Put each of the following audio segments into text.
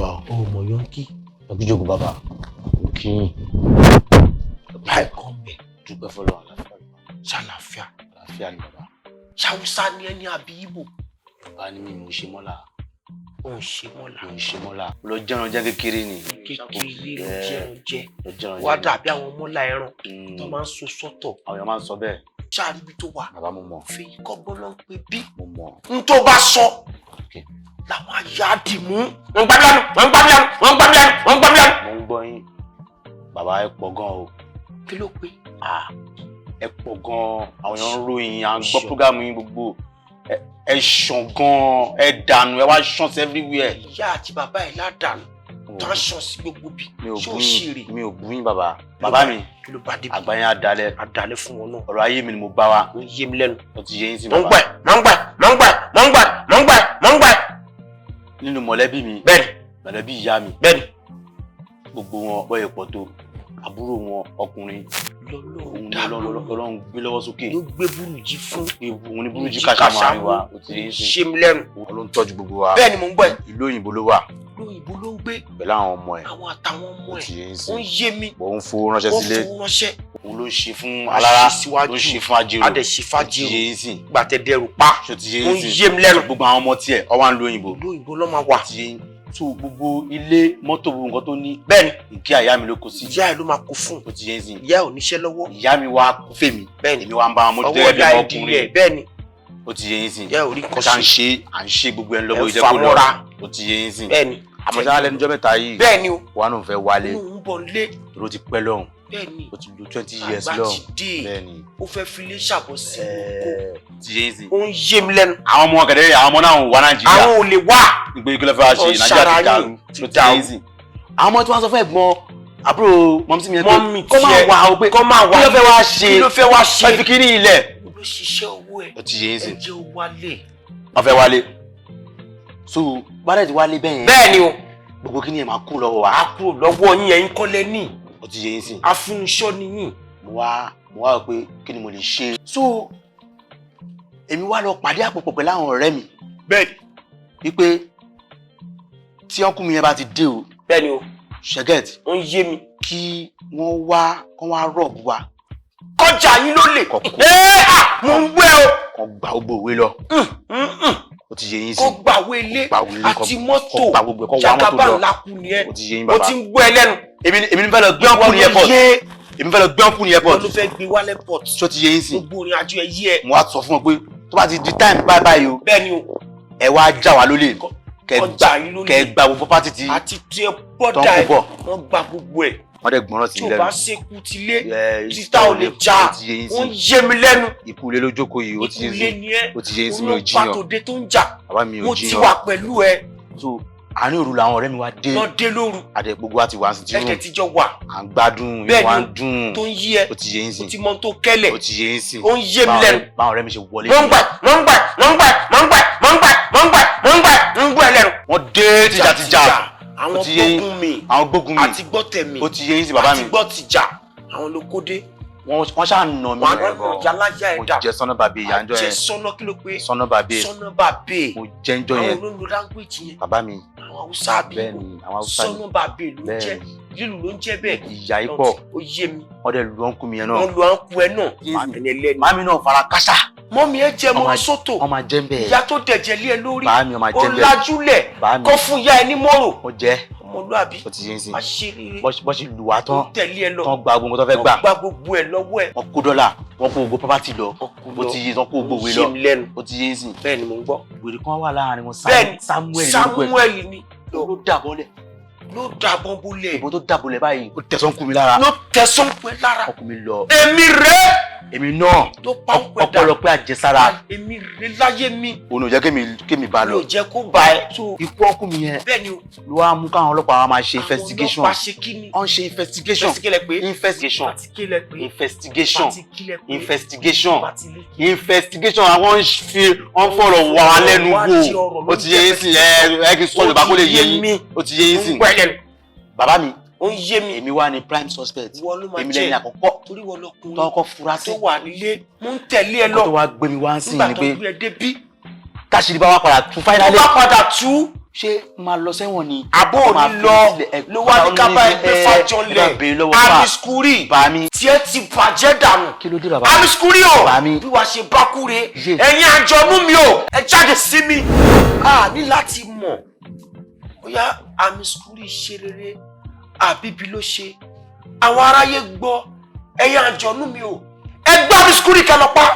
Bàbá o. O mọ̀ Yọ̀ǹkì. Ẹ kú jókòó, bàbá. Mo kí yín. Báyìí kan bẹ̀. Dúpẹ́ fọlọ́, àlàáfíà ni. Ṣàlàáfíà? Àlàáfíà ni, bàbá. Ṣàwùsá ni ẹni àbí Ìgbò? Bàbá ni mí, mo ṣe mọ́là. Ò ń ṣe mọ́là? Mo ń ṣe mọ́là. Mo lọ jẹ́ran jẹ́ kékeré ni. Kékeré ló jẹun jẹ? Lọ jẹ́ran Wá jẹ́. Dàbí àwọn mọ́là ẹran tó máa ń so sọ́tọ̀. Àwọn èèyàn máa ń sọ bẹ́ẹ̀. Ṣáà níbi tó wà. Bàbá, mo mọ̀. Fèyí kọ́gbọ́n ló ń pè bí. Mo mọ̀. N tó bá sọ làwọn ayá dì mú. Wọ́n ń gbá mi lánàá, wọ́n ń gbá mi lánàá, wọ́n ń gbá mi lánàá, wọ́n ń gbá mi lánàá. Mo ń gbọ́ yín. Bàbá, ẹ pọ̀ gan o. Kí ló pé? Ah, ẹ pọ̀ gan. Àwọn èèyàn ń ròyìn, à ń gbọ́ program yín gbogbo. Ẹ ṣàn gan, ẹ dànù, ẹ wá ṣàn sí everywhere. Ìyá àti bàbá ẹ̀ ládàánù tó ń ṣàn sí gbogbo bí. Mi ò Ṣé bú ó ṣì rè? yín, mi ò bú yín, bàbá. Bàbá mi, Kí ló bá débi? àgbáyé àdálẹ̀. Àdálẹ́ fún wọn náà. Ọ̀rọ̀ ayé mi ni mo bá wa. Ó ń yé mi lẹ́nu. Ó ti yé yín sí, Mo ń bàbá. gbà ẹ̀, mo ń gbà ẹ̀, mo ń gbà ẹ̀, mo ń gbà ẹ̀, mo ń gbà ẹ̀, mo ń gbà ẹ̀. Nínú mọ̀lẹ́bí mi, Bẹ́ẹ̀ni. mọ̀lẹ́bí ìyá mi, Bẹ́ẹ̀ni. gbogbo wọn bọ́yẹ̀ pọ̀ tó, àbúrò wọn ọkùnrin, Lọ́lọ́run òun ni dá Ọlọ́run lóhùn. Ọlọ́run gbé lọ́wọ́ sókè. Ló gbé burújí fún. Òun ni burújí kàṣà máa ń wá. Ó ti yé yín sí. Ṣe mi lẹ́nu. Òun ló ń tọ́jú gbogbo wa. Bẹ́ẹ̀ni, mo ń gbọ́ ẹ̀. Ìlú òyìnbó ló wà. Lóyìnbó ló ń gbé. Pẹ̀lú àwọn ọmọ ẹ̀. Àwọn àtàwọn ọmọ Ó ẹ̀. ti yé yín sí. Ó ń yé mi. Bọ̀ ń fowó ránṣẹ́ Ó sílé. fowó ránṣẹ́. Òun ló ń ṣe fún Ó alára, ṣe síwájú. ló ń ṣe fún ajérò. Á dẹ̀ ṣe Ó ti fájérò. yé yín sí. Gbàtẹ́dẹ́rù pa. Ṣó ti yé Ó yín ń sí? yé mi lẹ́nu. Gbogbo àwọn ọmọ tiẹ̀ ọ wá ń lo òyìnbó. Ìlú òyìnbó ló máa wà. Ó ti yé yín. So gbogbo ilé, mọ́tò, gbogbo nǹkan tó ní, Bẹ́ẹ̀ni. ìkí àyà mi ló kó sí. Ìyá ẹ̀ ló máa kó fún. Ó ti yé yín sí. Ìyá ẹ̀ ò níṣẹ́ lọ́wọ́. Ìyá mi wá kó fèmí. Bẹ́ẹ̀ni. Èmi wá ń bá wọn mójútó Ọwọ́ gẹ́gẹ́ bí ọ̀dà ọmọkùnrin. ìdílé ẹ̀, bẹ́ẹ̀ni. Ó ti yé yín sí. Ìyá ẹ̀ ò rí nǹkan Ṣá ń ṣe. ṣe, à ń ṣe, gbogbo ẹ̀ ń lọ́wọ́ Ẹ̀ ìjẹ́ fà kó lọ. mọ́ra. Ó ti yé yín sí. Bẹ́ẹ̀ni. Àmọ́ ṣá, lẹ́nu ọjọ́ mẹ́ta yìí, Bẹ́ẹ̀ni o. wà nù fẹ́ wálé. Inú ń bọ̀ lé. Torí ó ti pẹ́ lọ́hùn. Bẹ́ẹ̀ni. Ó ti lo 20 years Àgbà lọ́hùn. ti dé. Bẹ́ẹ̀ni. Ó fẹ́ fi ilé ṣàbọ̀ sí oko. Ti yé yín sí. Ó ń yé mi lẹ́nu. Àwọn ọmọ kẹ̀dẹ̀, àwọn ọmọ náà wà Nàìjíríà. Àwọn ò lè wá. Ìgbé kí ló fẹ́ wá ṣe? Ó ń Nàìjíríà ṣara ti dàrú. yín, ti Ló ti yé yín sí. Àwọn ọmọ tí wọ́n sọ fún ẹ̀gbọ́n àbúrò mumsy mi yẹn pé Mummy kó máa tiẹ̀. wà ó, pé Kó máa wá. kí ló fẹ́ wá ṣe? Kí ló fẹ́ wá ṣe? Ẹ fi kíní ilẹ̀. Ló ṣiṣẹ́ owó ẹ̀. Ó ti yé yín sí. Ẹ jẹ́ ó wálé. Wọ́n fẹ́ wálé. So bàdẹ̀ ti wálé bẹ́ẹ̀ yẹn, Bẹ́ẹ̀ni o. gbogbo kíní yẹn máa kú lọ́wọ́ wa. A kúrò lọ́wọ́ yín, ẹ̀yin kọ́lẹ́ ní. Ó ti yé yín sí. Afúnṣọ́ ni yín. Mo wá rò pé kí ni mo lè ṣe. So èmi wá lọ pàdé àpòpọ̀ pẹ̀lú àwọn ọ̀rẹ́ mi. Bẹ́ẹ̀ni. Wípé tí ọkùnrin mi yẹn bá ti dé o, Bẹ́ẹ̀ni o. ṣẹ́gẹ̀t, Ó ń yé mi. kí wọ́n wá, kán wá rob wa. Kọjá yín ló lè. Kọ̀kọ́. Ẹ́ à, mo ń wẹ́ o. Kán gba gbogbo òwe lọ. Ó ti yé yín sí. Kó gbàwé ilé Kó gbàwé ilé, àti mọ́tò. Kó gba gbogbo ẹ̀, kó wá mọ́tò Jagaba lọ. ńlá kú ni ẹ. Ó ti yé yín, Mo bàbá. ti ń gbọ́ ẹ lẹ́nu. Èmi ní fẹ́ lọ gbé ọkùnrin ní airport. Yé. Èmi fẹ́ lọ gbé ọkùnrin ní airport. Wọ́n ló fẹ́ gbé wálé port. Ṣó ti yé yín sí? Gbogbo ìrìn àjò ẹ yí ẹ. Mo wá sọ fún wọn pé tó bá ti di time báyìí báyìí o, Bẹ́ẹ̀ni o. ẹ wá já wa lólè, kẹ Kọjá gbà yín ló kẹ lè. gba gbogbo property tí Àti tí ẹ tó ń bọ́dà kó ẹ. bọ̀. Wọ́n gba gbogbo ẹ̀. Wọ́n dẹ̀ gbọ́ràn sí Tí o lẹ́nu. bá ṣekú ti lé, Ẹ, títà ò lè já. Ó ti yé yín Ó ń sí. yé mi lẹ́nu. Ikú ilé ló jókòó yìí. Ó ti yé Ikú ilé sí. ni ẹ. Ó ti yé yín sí, mi ò Olóńpá jiyàn. tòde tó ń jà. Bàbá mi, ò Mo ti jiyàn. wà pẹ̀lú ẹ. So àárín òru làwọn ọ̀rẹ́ mi wá dé. Lọ dé lóru. Àdẹ gbogbo wa ti wá sí tí Ẹ̀jẹ̀ ti jọ wà. à ń gbádùn, inú Bẹ́ẹ̀ni wa o. ń dùn. Tó ń yí ẹ. Ó ti yé yín sí. O ti mọ ohun tó kẹ́lẹ̀. Ó ti yé yín sí. Ó ń yé mi lẹ́nu. Báwọn ọ̀rẹ́ mi ṣe wọlé Mo ń gbà, mo ń gbà, mo ń gbà, mo ń gbà, mo ń gbà, mo ń gbà, mo ń gbà, mo ń gbọ́ ẹ lẹ́nu. Wọ́n dé tìjàtìjà. Àwọn Ó ti yé yín. gbógun mi. Àwọn gbógun mi. Àti gbọ́ tẹ̀mí. Ó ti yé yín sí, bàbá mi. Àti gbọ́ tìjà. Àwọn ló kó dé. Wọ́n ṣáà nà mí. Wọ́n á nà jáláyà ẹ̀ Mo dà. jẹ sọ́nà bàbí ìyá ńjọ́ yẹn. Àjẹsọ́nà, kí ló pé? Sọ́nà bàbí. Sọ́nà bàbí. Mo jẹ́ ńjọ́ Àwọn yẹn. olóńgbò language yẹn. Bàbá mi. Àwọn Haúsá àbí Bẹ́ẹ̀ni, àwọn Haúsá ni. Sọ́nà bàbí ló ń jẹ́. Bẹ́ẹ̀ni. Lílù ló ń jẹ́ bẹ́ẹ̀. Ìyá yìí pọ̀. Ó yé mi. Wọ́n dẹ̀ lu ọ̀nkú mi yẹn náà. Wọ́n lu àǹkú ẹ náà. Ẹni ẹlẹ́ni. Màmí náà fara káṣá. Mummy ẹ jẹ́ mọ́ sótò. Wọ́n máa jẹ́ ń bẹ́ẹ̀. Ìyá tó dẹ̀jẹ̀ lé ẹ lórí. Bàá mi, ó máa Ó jẹ́ ń bẹ́ẹ̀. lajúlẹ̀. Bàá mi. Kó fún ìyá ẹ ní mọ́rò. Ó jẹ́. Ọmọlúàbí. Ó ti yé yín sí. Àṣírí. Bọ́ ṣe lù wá tán, Ó tẹ̀lé ẹ lọ. tán gba gbogbo tó fẹ́ gbà. Wọ́n gba gbogbo ẹ lọ́wọ́ ẹ. Wọ́n kó dọ́là, wọ́n kó gbogbo property lọ. Wọ́n kó Ó lọ. ti yé, tán kó gbogbo òwe Ó lọ. yé mi lẹ́nu. Ó ti yé yín sí. Bẹ́ẹ̀ ni mò ń gbọ́. Wèrè kan wà láàrin wọn. Bẹ́ẹ̀ni. Samuel lórúkọ ẹ̀. Samuel ni. Ló dàbọ̀lẹ̀. Ló dàbọn bolẹ̀. Ìbọn tó dàbọ̀lẹ̀ báyìí, ó tẹ̀sán kú mi lára. Ló tẹ̀sán pẹ́ lára. Ọkùnrin mi lọ. Èmi rèé. Èmi náà. Tó pa ń pẹ́ dà. Ọpẹ́lọpẹ́ àjẹsára. Èmi rèé láyé mi. Òun ò jẹ́ kémi bá Mi lọ. ò jẹ́ kó bá ẹ. So ikú ọkùnrin mi yẹn Bẹ́ẹ̀ni o. ló wá mú káwọn ọlọ́pàá wa máa ṣe investigation. Àwọn ọlọ́pàá ṣe kí ni? Wọ́n ń ṣe investigation. Investigation pé. Investigation. Patikílẹ̀ pé. Investigation. Patikílẹ̀ pé. Investigation. Patikílẹ̀. Investigation. Àwọn ń fi wọ́n fọ̀rọ̀ wà wá lẹ́nu wò. Ó ti yé yín sí. Ẹ kí n sọ Yorùbá kó lè yé yín. Ó ti yé yín sí. Ó ń gbọ́ ẹ lẹ́nu. Bàbá mi, Ó ń yé mi. èmi wá ní prime suspect. Ìwọ ló máa Èmi jẹ́. lẹ́ni àkọ́kọ́ Torí wọ́n lọkùnrin tó kọ́kọ́ fura sí. tó wà nílé. Mo ń tẹ̀lé ẹ Nǹkan tó lọ. wá gbé mi wá ń sìn Nígbà ni tó pé gbé ẹ débí. táṣìírí bá wá padà tú Tó finally, bá padà tú. Ṣé máa lọ sẹ́wọ̀n ni? Àbó ò ní lọ ló wá ní kábà ẹgbẹ́ Fájọlẹ̀. Amiskuri, tiẹ̀ ti bàjẹ́ dànù. Kí ló dé, bàbá? Amiskuri o, Bá mi. bí wàá ṣe bá kúre, ẹ̀yin àjọ̀nú mi o, ẹ jáde sí mi. A ní láti mọ̀ bóyá Amiskuri ṣe rere àbíbi ló ṣe. Àwọn aráyé gbọ́, ẹ̀yin àjọ̀nú mi o, ẹ gbá Amiskuri kẹ́ lọ pa.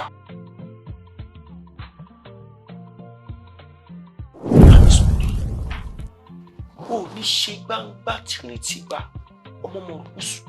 Amiskuri, o ní ṣe gbangba tìrìntìgbà ọmọ mọ̀rùkùsù.